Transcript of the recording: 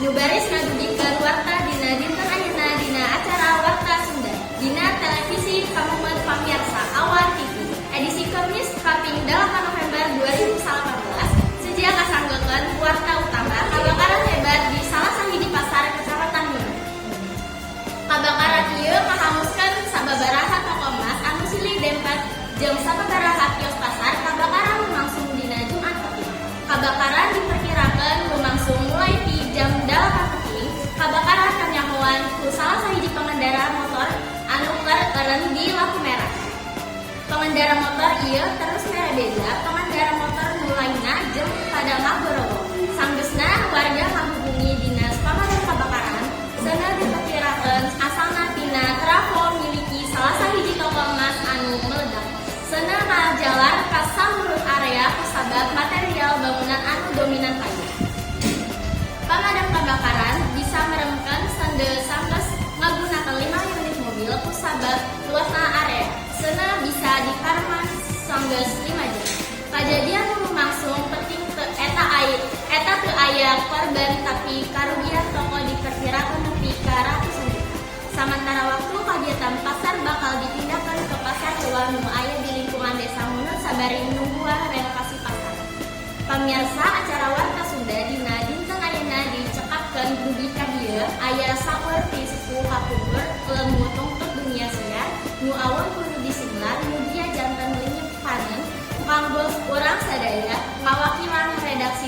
Nu baris ngadugikeun warta dina dinten ayeuna dina acara Warta Sunda dina televisi pamumet pamiarsa Awan TV. Edisi Kemis kaping 8 November 2018 seja kasanggekeun warta utama, kebakaran hebat di salah sahiji pasar Kecamatan Ngunut. Kabakaran ieu ngahanguskeun sababaraha toko emas anu silih dempet jeung sababaraha kios pasar. Kabakaran lumangsung dina Jumat peuting. Kabakaran diperkirakan lumangsung mulai ti jam 8 peuting. Kabakaran kanyahoan ku salah sahiji pengendara motor anu keur eureun di lampu merah. Pengendara motor ieu terus mere beja pengendara motor nu lainna jeung pada ngagorowo. Sanggeusna warga ngahubungi dinas pemadam kebakaran. Seuneu diperkirakan asalna tina trafo miliki salah sahiji toko emas anu meledak. Seuneu ngajalar ka saluruh area kusabab material bangunan anu dominan kayu. Pemadam kebakaran bisa meremkeun seuneu sanggeus ngagunakeun 5 unit mobil kusabab luasna area. Seuneu bisa dipareman sanggeus 5 jam. Kajadian nu lumangsung peuting teu eta aya eta teu aya korban, tapi karugian toko diperkirakan nepi ka ratusan juta. Samantara waktu, kagiatan pasar bakal dipindahkan ke pasar luar nu aya di lingkungan Desa Ngunut sabari nungguan renovasi pasar. Pamirsa, acara Warta Sunda dina dinten ayeuna dicekapkeun dugi ka dieu. Aya saur ti sepuh kapungkur, ilmu tungtut dunia siar, nu awon kudu disinglar, mugia janten linyepaneun kanggo urang sadaya. Ngawakilan redaksi.